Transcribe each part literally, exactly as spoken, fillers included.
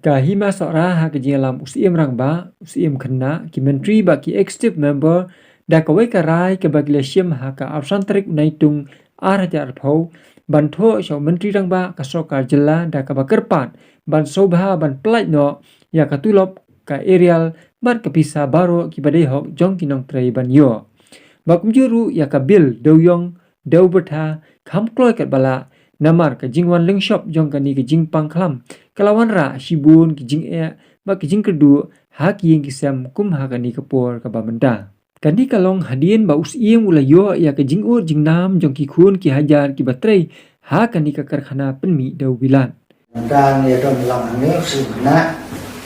Ka Hima Sohra ha ka jingïalam u Syiem Rangbah, u Syiem Khynnah, ki Myntri bad ki Executive Member da kawei ka rai kaba ki la shim ha ka arphew san tarik u Naitung arhajar arphew ban thoh sha u Myntri Rangbah ka Sorkar Jylla da kaba kyrpad ban sngewbha ban pyllait noh ïa ka tulop, ka arrear bad ka pisa baroh kiba dei hok jong ki nongtrei ban ïoh. Bad kumjuh ruh ïa ka bill dewïong dewbyrtha kam kloi katba lah, namar ka jingwan lyngshop jong kane ka jingpang khlam ka la wanrah shibun ki jingeh bad ki jingkyrduh ha ki ïing ki sem kum ha kane ka por kaba mynta. Kane ka long hadien ba u Syiem u la ïoh ïa ka jingud jingnam jong ki khun ki hajar kiba trei ha kane ka karkhana pynmih dewbilat. Mynta ngi ïa don lang hangne u Syiem Khynnah,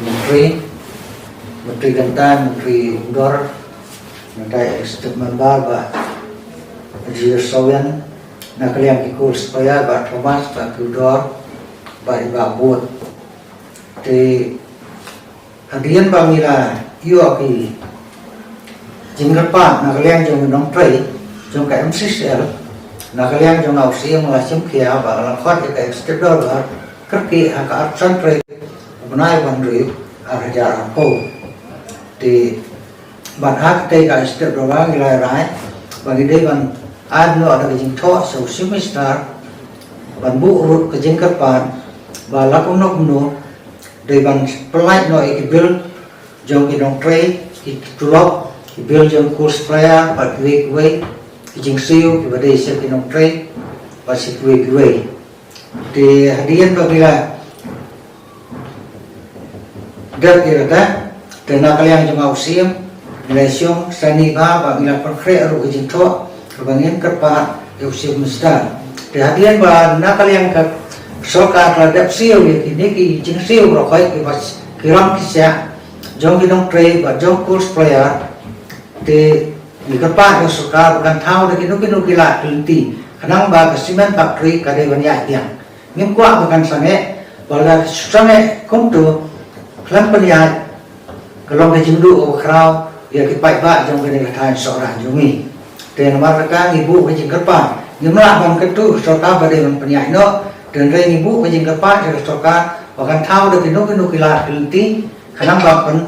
Myntri, Myntri Kynta, Myntri Umdor, mynta Executive Member Bah Jir Sowian, na ka liang ki coal supplier Bah Thomas, Bah Theodore bad i Bah Bud. Te hadien ba ngi la ïoh ki jingkyrpad na ka liang jong ki nongtrei jong ka M C C L, na ka liang jong nga u Syiem la shim khia ba la khot ïa ka Executive Dorbar kyrkieh ha ka arphew san tarik u bnai ba hynriew arhajar arphew. Te bad ha katei ka Executive Dorbar ngi la rai ba ngi dei ban ai noh da ka jingthoh sha u Chief Minister ban buh ruh ka jingkyrpad ba la kumno kumno dei ban pyllait noh ïa ki bill jong ki nongtrei, ki tulop, ki bill jong coal supplier bad kiwei kiwei, ki jingsiew kiba dei sha ki nongtrei bad sha kiwei kiwei. Te hadien ba ngi la dep ïa kata, te na ka liang jong nga u Syiem ngi la shong sani ba ba ngi la pynkhreh ruh ka jingthoh kaba ngin kyrpad ïa u Chief Minister. Te hadien ba na ka liang ka sorkar ka la dep siew ïa kine ki jingsiew baroh khoit kiba ki ram ki siah jong ki nongtrei bad jong coal supplier, te ngi kyrpad ïa u sorkar ba kan thaw da kino kino ki lad ki lynti khnang ba ka cement factory ka dei ban ïaid biang. Ngim kwah ba kan sangeh, ba la sangeh kumto khlem pynïaid ka long ka jingduh kaba khraw ïa ki paidbah jong kane ka thaiñ Sohra jong ngi. Te namar kata ngi buh ka jingkyrpad, ngim lah ban kyntu sorkar ba dei ban pynïaid noh, te hynrei ngi buh ka jingkyrpad ïa ka sorkar ba kan thaw da kino kino ki lad ki lynti khnang ba pyn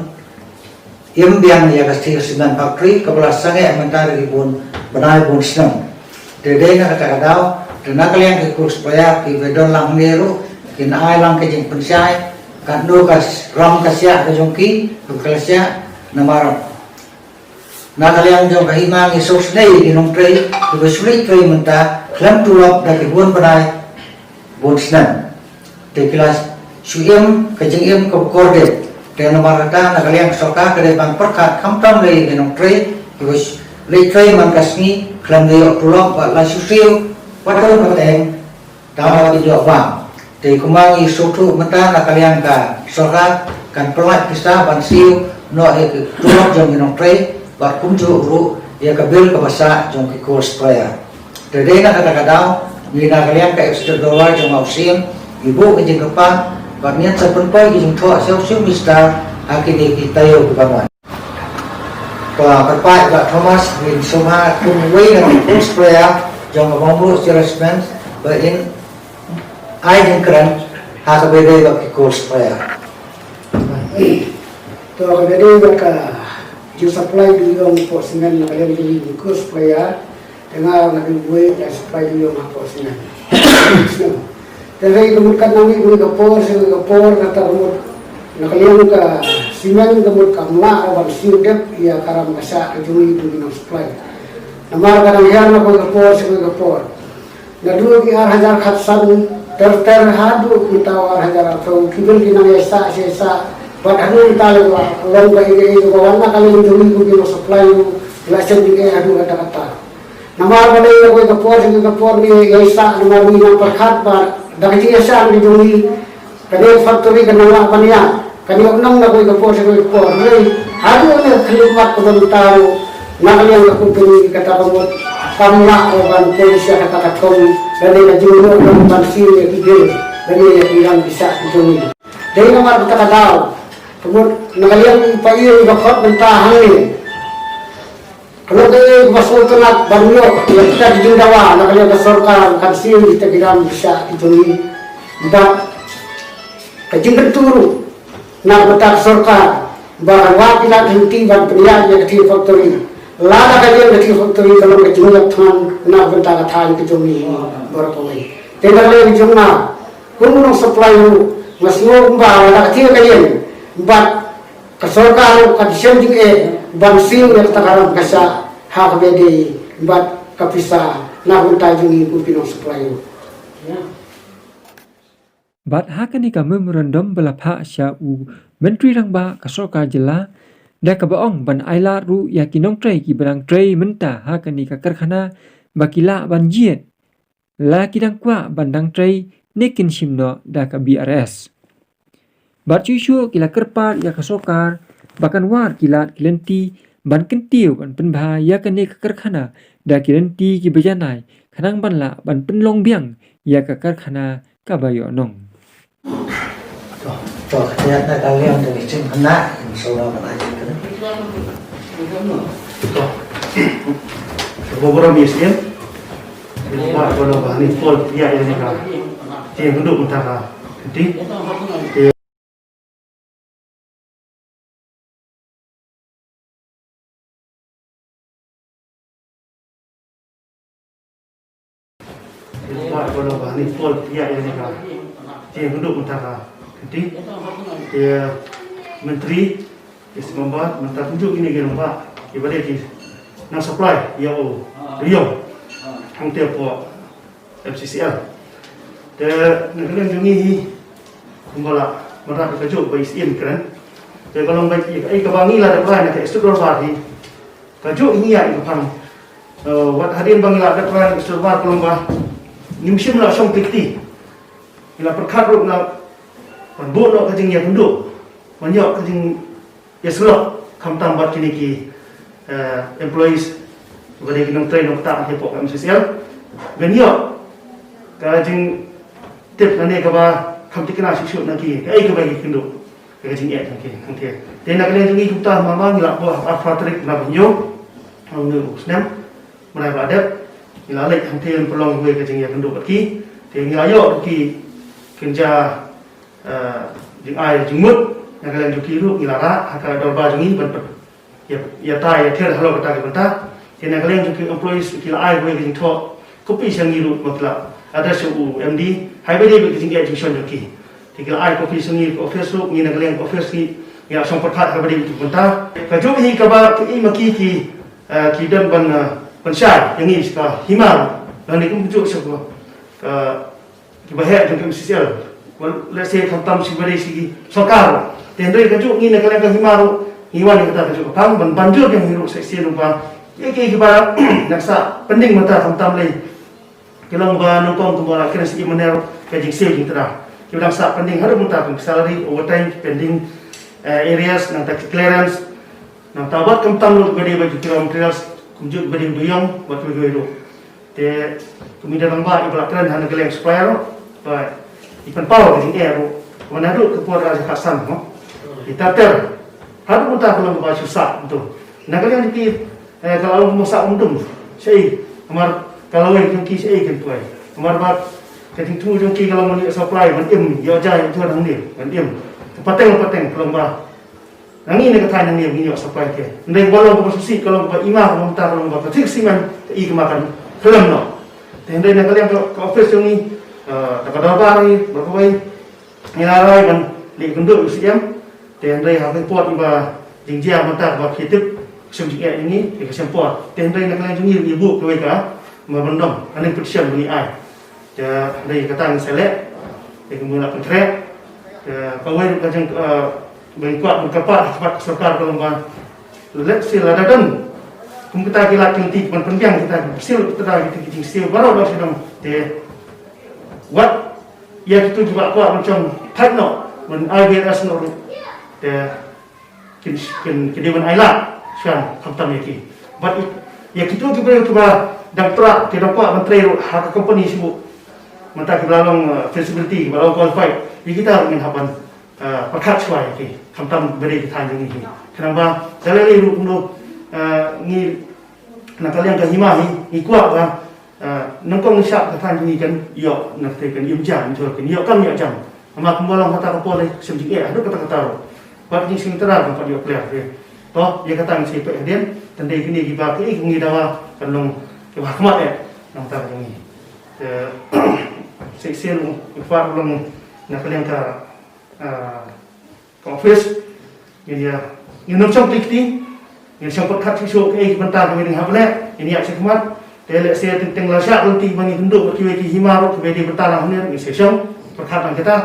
im biang ïa ka steel cement factory kaba la sangeh mynta da ki bun bnai bun snem. Te dei na kata ka daw, te na ka liang ki coal supplier kiba don lang hangne ruh kin ai lang ka jingpynshai katno ka ram ka siah ka jong ki, ka la siah, namar na ka liang jong ka hima ngi sngewsynei ïa ki nongtrei kiba shu leit trei mynta khlem tulop da ki bun bnai bun snem. Te ki la shu im ka jingim kaba kordit. Te namar kata na ka liang ka sorkar ka dei ban pyrkhat khamtam lei ïa ki nongtrei kiba shu leit trei man ka sngi khlem da ïoh tulop bad la shu siew pateng pateng tang ba ki ïoh bam. Te kumba ngi sngewthuh mynta na ka liang ka sorkar kan pyllait pisa ban siew noh ïa ki tulop jong ki nongtrei bad kumjuh ruh ïa ka bill kaba sah jong ki coal supplier. Te dei na kata ka daw, ngi na ka liang ka Executive Dorbar jong nga u Syiem ngi buh ka jingkyrpad bad ngin sa pynpoi ka jingthoh sha u Chief Minister ha kine ki taïew kiban wan. Ka kyrpad Bah Thomas, ngin sngewbha kum uwei na ki coal supplier jong ka Mawmluh Steel Cement ba in ai jingkren ha kaba ïadei bad ki coal supplier. To, kaba ïadei bad ka jingsupply dewïong hapoh cement na ka liang jong ki coal supplier, te nga nga dei uwei uba la supply dewïong hapoh cement. Te hynrei ka mut katba ngi, ngi ka por sha ngi ka por, kata ka mut na ka liang ka cement ka mut kam lah ban siew dep ïa ka ram ka sah ka jong ngi, jong ngi ki nong supply. Namar ka dang hiar na kawei ka por sha kawei ka por. Naduh ki ar hajar khatsan ter ter haduh mynta u ar hajar arphew, ki bill ki nang ïaisah sha ïaisah. Bad haduh mynta la long ba ïa ka, ïa ka ba wan na ka liang jong ngi kum ki nong supply ruh la shem jingeh haduh katta katta. Namar ba dei na kawei ka por sha kawei ka por ngi ïaisah namar ngi nang pyrkhat ba da ka jingïaisah ka jong ngi, kane ka factory kan nang lah ban ïaid, kan ïoh nang na kawei ka por sha kawei ka por. Hynrei haduh kane ka khyllipmat kaba mynta ruh na ka liang ka company kata ka mut kam lah ruh ban poi sha kata ka thong lane ka jingmut ban, ban siew ïa ki bill lane ïa ki ram ki sah ki jong ngi. Dei namar kata ka daw ka mut na ka liang i paidbah iba khot mynta hangne, ka long kaei kaba sngewtynnat ban ïoh ïa kita ki jingdawa na ka liang ka sorkar kan siew ïa kita ki ram ki sah ki jong ngi. Bad ka jingkyntu ruh Na ka bynta ka sorkar ba kan wad ki lad ki lynti ban pynïaid ïa ka tea factory. Lada ka ïeng ka tea factory ka long ka jingïap thngan na ka bynta ka thaiñ ka jong ngi baroh kawei. Te na ka liang jong nga kum u nongsupply ruh nga sngew kumba lada ka tea ka ïeng bad ka sorkar ruh ka shem jingeh ban siew ïa kata ka ram ka shah ha kaba ïadei bad ka pisa na ka bynta jong ngi kum ki nongsupply ruh. Bad ha kane ka memorandum ba la phah sha u Myntri Rangbah ka Sorkar Jylla da kaba ong ban ailad ruh ïa ki nongtrei kiba dang trei mynta ha kane ka karkhana ba ki lah ban jied la ki dang kwah ban dang trei ne kin shim noh da ka B R S. Bad shuh shuh ki la kyrpad ïa ka sorkar ba kan wad ki lad ki lynti ban kyntiew ban pynbha ïa kane ka karkhana da ki lynti kiba janai khnang ban lah ban pynlong biang ïa ka karkhana kaba ïoh nong. To, to, ïa na ka liang da ki jingkhanna, in sura ban ai jingkhanna. To. Ko boro mi sien. Ba ko lo ba ni pol ïa ïa ni ka. Ti ndu mynta ka. Ti. Ba ko lo ba ni pol ïa ïa ni ka. Ti ndu mynta ka. Ti. Ti menteri, ki member, mynta kumjuh kine ki longba. Ki ba dei ki nang supply ïa u riong. Hangte po M C C L. Te na ka liang jong ngi hi kumba la mynta kajuh ba i siem kren. Te ka long ba i ka ba ngi la dep rai na ka District Dorbar hi. Kajuh hi ngi ïa i ka phang. Eh, wat hadien ba ngi la dep rai na ka District Dorbar ka long ba ngim shym la shong tik ti. Ngi la pyrkhat ruh na ban buh noh ka jingïakynduh ban ïoh ka jing ïasyllok khamtam bad kine ki eh, employees ba dei ki nongtrei nongktah hapoh ka M C C L. Ban ïoh ka jingtip lane kaba kham thikna shuh shuh na ki kaei kaba ki kynduh ka jingeh na ki hangtei. Te na ka liang jong ngi kumta ma ma ngi la buh ha ka arphew tarik na Bynñiew ha une u snem. Mynta ba dep ngi la leit hangtei ban pynlong kawei ka jingïakynduh bad ki. Te ngi la ïoh ki kynja eh, jingai jingmut na ka liang jong ki ruh ngi la rah ha ka dorbar jong ngi ban pyn ïa ïa tai ïa ther halor kata ki bynta. Te na ka liang jong ki employees ki la ai kawei ka jingthoh copy sha ngi ruh ba ki la address sha u M D ha kaba dei bad ka jingeh jingshon jong ki. Te ki la ai copy sha ngi ka office ruh ngi na ka liang ka office ngi ngi la shong pyrkhat ha kaba dei bad ki bynta. Kajuh hi kaba ki i ma ki ki eh, ki don ban eh, ban shai ïa ngi sha ka hima ruh. Lane kumjuh sha ka kiba heh jong ka M C C L. Let's say khamtam shi ba dei shi ki sorkar. Te hynrei kajuh ngi na ka liang ka hima ruh ngi wan ïa kata kajuh ka phang ban ban jur ïa ngi ruh sa shisien ruh ba ïa ki kiba nang sah pending mynta khamtam lei ki long ba nyngkong kumba la kren sa ïa mynne ruh ka jingsiew jingthrang kiba nang sah pending haduh mynta kum salary, overtime, pending eh, arrears, nangta ki clearance, nangta wat khamtam ruh kiba dei ba ki raw materials kumjuh kiba dei u duyong bad kiwei kiwei ruh. Te kum i da rangbah i ba la kren ha na ka liang supplier ruh ba i pynpaw ka jingeh ruh. Wan haduh ka por ka jingkhatsan mo. I tater haduh mynta ka long kaba shu sah mynta. Na ka liang jong ki eh, ka la long kumba sah um dum. Shaei namar ka lawei jong ki shaei kin poi. Namar ba ka jingthmu jong ki ka long ban ïoh supply ban im ïoh jai ïoh jhur hangne ban im. Ka pateng pateng ka long ba Na ngi ne ka thaiñ na ngi ngi ïoh supply te. Ndai ba long kaba shisha ka long kaba i ma kaba mynta ka long kaba ka thik simen ka i kaba kan khlem noh. Te ndai na ka liang ka office jong ngi ta ka dorbar ngi ba kawei ngi la rai ban leh kynduh u C M. Te ndai ha ka pot ba jingjia mynta kaba ki tip sum jingeh ngi te ka sem pot. Te ndai na ka liang jong ngi ngi buh kawei ka memorandum ka petition ba ngi ai. Te dei kata ngi sa leh. Te kumno la pyntrei. Te kawei ruh ka jing ba ngi kwah ban kyrpad ha khmat ka sorkar ka long ba leh sila da don. Kum kita ki lad ki lynti ban pynbiang kita ki sil kita ki ki jingsiew baroh baroh sha dong. Te wat ïa kitu kiba kwah ban shong thait noh ban I B R S noh ruh. Te kin kin kin dei ban ailad shuwa khamtam ïa ki. Bad ïa kitu ki briew kiba dang trah ki dang kwah ban trei ruh ha ka company shuh. Mynta kiba la long feasibility kiba la long qualified ïa kita ruh ngin hap ban pyrkhat shuwa ïa ki khamtam ba dei ki thaiñ jong ngi hi. Khnang ba da lei lei ruh kumno ngi na ka liang ka hima hi ngi kwah ba Nyngkong ngi shah ka thaiñ ngi kan ïoh na ka thaiñ kan im jam jor kan ïoh kam ïoh jam. Namar kumba long kata ka por lei shem jingeh haduh kata kata ruh. Pat ki sing tara kan pat ïoh clear ke. To, ïa kata ngi shu peit hadien, tang dei kine kiba ki ngi dawa kan long kiba khmat eh nangta ka jong ngi. Te shisien u, u Fad u long na ka liang ka, ah, ka office. Ngin ïa, ngin nym shong kti kti, ngin shong pyrkhat shuh shuh kaei ki bynta kaba ngi dang hap leh, ngin ïa shim khmat. Te lehse teng teng la shah lynti ba ngi kynduh bad kiwei ki hima ruh kiba dei bynta lang hangne, ngin sa shong pyrkhat lang kita.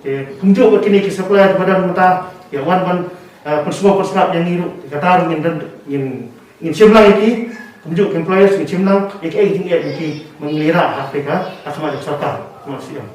Te kumjuh bad kine ki supplier kiba don mynta, ïa wan ban, eh, pynsngew pynsngap ïa ngi ruh, kata ruh ngin don, ngin, ngin shim lang ïa ki, kumjuh ki employers ngin shim lang ïa kaei ka jingeh jong ki ba ngi leit rah ha ka, ha khmat jong ka sorkar, ha khmat C M.